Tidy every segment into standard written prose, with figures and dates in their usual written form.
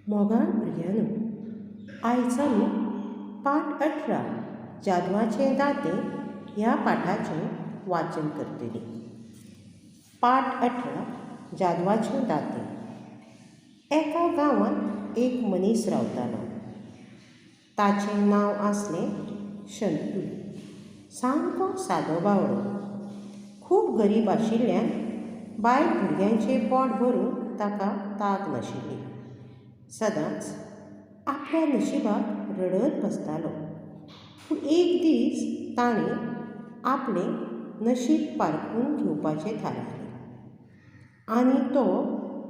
मोगाळ भुरग्यांनो, आयज आमी पाठ 18, जादवाचें दातें ह्या पाठाचें वाचन करतलीं. पाठ 18, जादवाचें दातें. एका गांवांत एक मनीस रावतालो. ताचें नांव आसलें शंतू. सामको सादो बावडो. खूब गरीब आशिल्ल्यान बायल भुरग्यांचें पोट भरूंक ताका तांक नाशिल्ली. सदांच आपल्या नशिबाक रडत बसतालो. पूण एक दीस ताणें आपलें नशीब पारखून घेवपाचें थारायलें आनी तो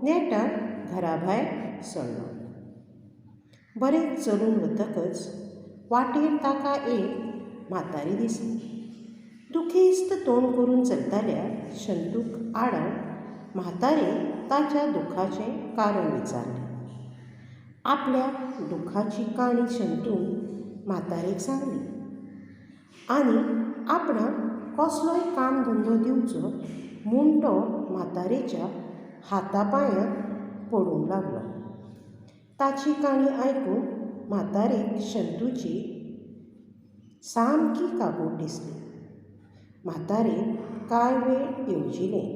नेटान घराभायर सरलो. बरेंच चलून वतकच वाटेर ताका एक म्हातारी दिसली. दुखेस्त तोंड करून चलताल्या शंतूक आडावन म्हातारेन ताच्या दुख्खाचें कारण विचारलें. आपल्या दुख्खाची काणी शंतून म्हातारेक सांगली आनी आपणाक कसलोय काम धंदो दिवचो म्हूण तो म्हातारेच्या हाता पांयांत पडूंक लागलो. ताची काणी आयकून म्हातारेक शंतूची सामकी काकूट दिसली. म्हातारेन कांय वेळ येवजिलें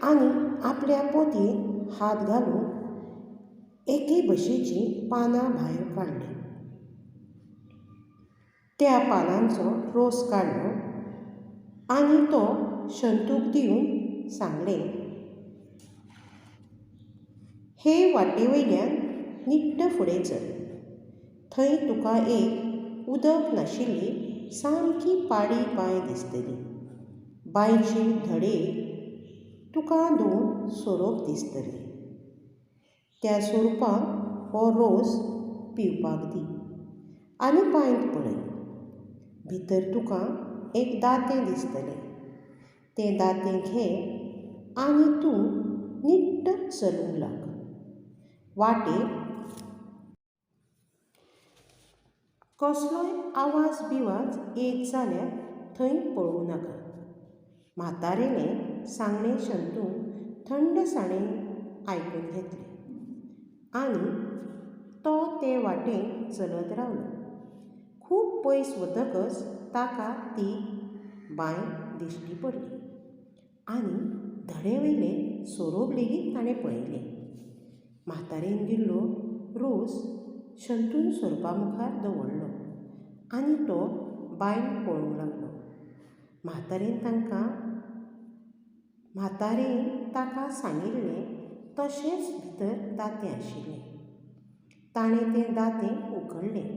आनी आपल्या पोतयेंत हात घालून एके भशेचीं पानां भायर काडलीं. त्या पानांचो रोस काडलो आनी तो शंतूक दिवन सांगलें, हे वाटे वयल्यान निट्ट फुडें चल. थंय तुका एक उदक नाशिल्ली सामकी पाडी बांय दिसतली. बांयचे धडेर तुका दोन सोरोप दिसतले. त्या सोरपांक हो रोस पिवपाक दी आनी बांयंत पळय. भितर तुका एक दातें दिसतलें. तें दातें घे आनी तूं निट्ट चलूंक लाग. वाटेर कसलोय आवाज बिवाज येत जाल्यार थंय पळोवं नाका. म्हातारेलें सांगणें शंतून थंडसाणेन आयकून घेतलें आनी तो ते वाटेन चलत रावलो. खूब पयस वतकच ताका ती बांय दिश्टी पडली आनी धडे वयले सोरोप लेगीत ताणें पळयले. म्हातारेन दिल्लो रोस शंतून सोरपा मुखार दवरलो आनी तो बांयंत पळोवंक लागलो. म्हातारेन ताका सांगिल्लें तशेंच भितर दातें आशिल्लें. ताणें तें दातें उगडलें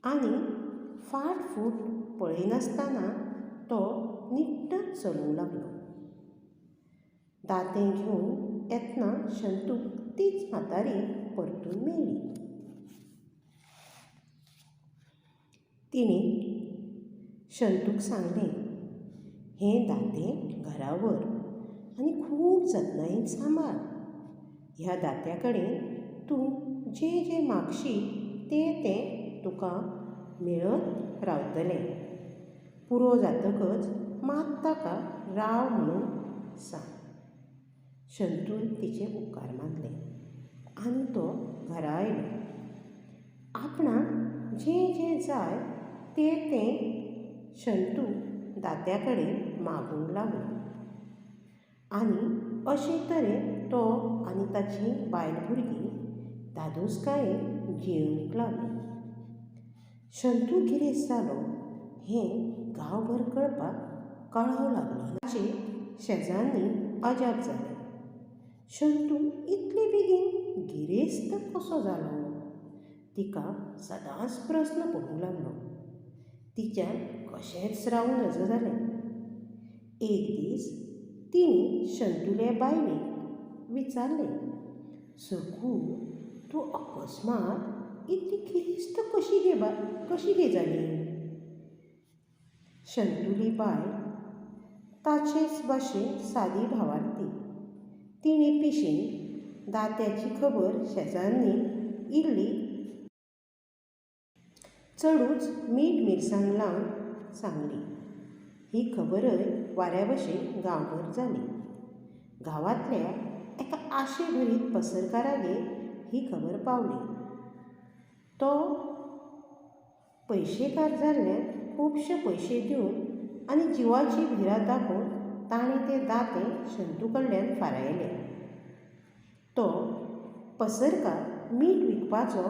आनी फाट फूट पळयनासतना तो निट्ट चलूंक लागलो. दातें घेवन येतना शंतूक तीच म्हातारी परतून मेळ्ळी. तिणें शंतूक सांगलें, हें दातें घरा व्हर आनी खूब जतनायेन सांबाळ. ह्या दात्या कडेन तूं जें जें मागशी तें तें तुका मेळत रावतलें. पुरो जातकच मात ताका राव म्हणून सांग. शंतून तिचे उपकार मानले आनी तो घरा आयलो. आपणाक जें जें जाय तें तें शंतू दात्या कडेन मागूंक लागलो आनी अशे तरेन तो आनी ताची बायल भुरगीं धादोसकायेन जियेवंक लागलीं. शंतू गिरेस्त जालो हें गांवभर कळपाक कळाव लागलो ना. ताचे शेजान्नीक अजाप जालें. शंतू इतले बेगीन गिरेस्त कसो जालो? तिका सदांच प्रस्न पडूंक लागलो. तिच्यान कशेंच रावूं नजो जालें. एक दीस तिणें शंतूले बायलेक विचारलें, सखू, तूं अकस्मात इतली गिरेस्त कशी गे कशी गे जाली? शंतूली बायल ताचेच भाशेन सादी भावार्थी. तिणें पिशेन दात्याची खबर शेजान्नीक इल्ली चडूच मीठ मिरसांग लावन सांगली. ही खबरय वाऱ्या भशेन गांवभर जाली. गांवांतल्या एका आशेभरीत पसरकारागेर ही खबर पावली. तो पयशेकार जाल्ल्यान खुबशे पयशे दिवन आनी जिवाची भिरांत दाखोवन ताणें तें दातें शंतू कडल्यान फारायलें. तो पसरकार मीठ विकपाचो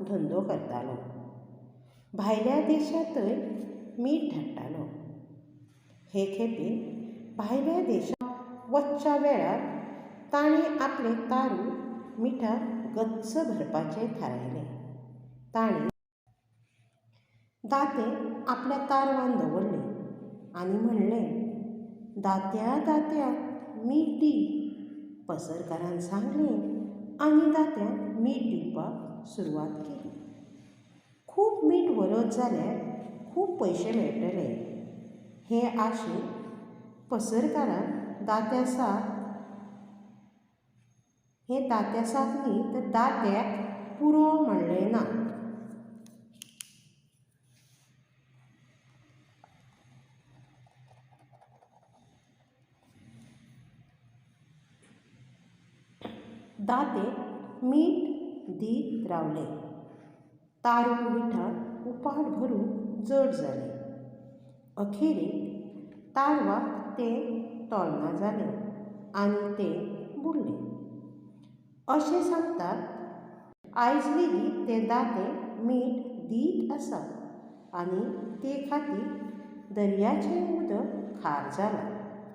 धंदो करतालो. भायल्या देशांतय मीठ धाडटालो. हे खेपे भायल्या देशांत वचच्या वेळार ताणें आपलें तारूं मिठान गच्च भरपाचें थारायलें. ताणें दातें आपल्या तारवान दवरलें आनी म्हणलें, दात्या दात्या मीठ दी. पसरकारान सांगलें आनी दात्यान मीठ दिवपाक सुरवात केली. खूब मीठ व्हरत जाल्यार खूब पयशे मेळटले हे आशेन पसरकारान दात्या साक हें दात्या साक न्ही तर दात्याक पुरो म्हणलें ना. दातें मीठ दीत रावलें. तारूं मिठान उपाट भरून जड जालें. अखेरेक तारवाक तें तोलना जालें आनी तें बुडलें. अशें सांगतात, आयज लेगीत तें दातें मीठ दीत आसा आनी ते खातीर दर्याचें उदक खार जालां.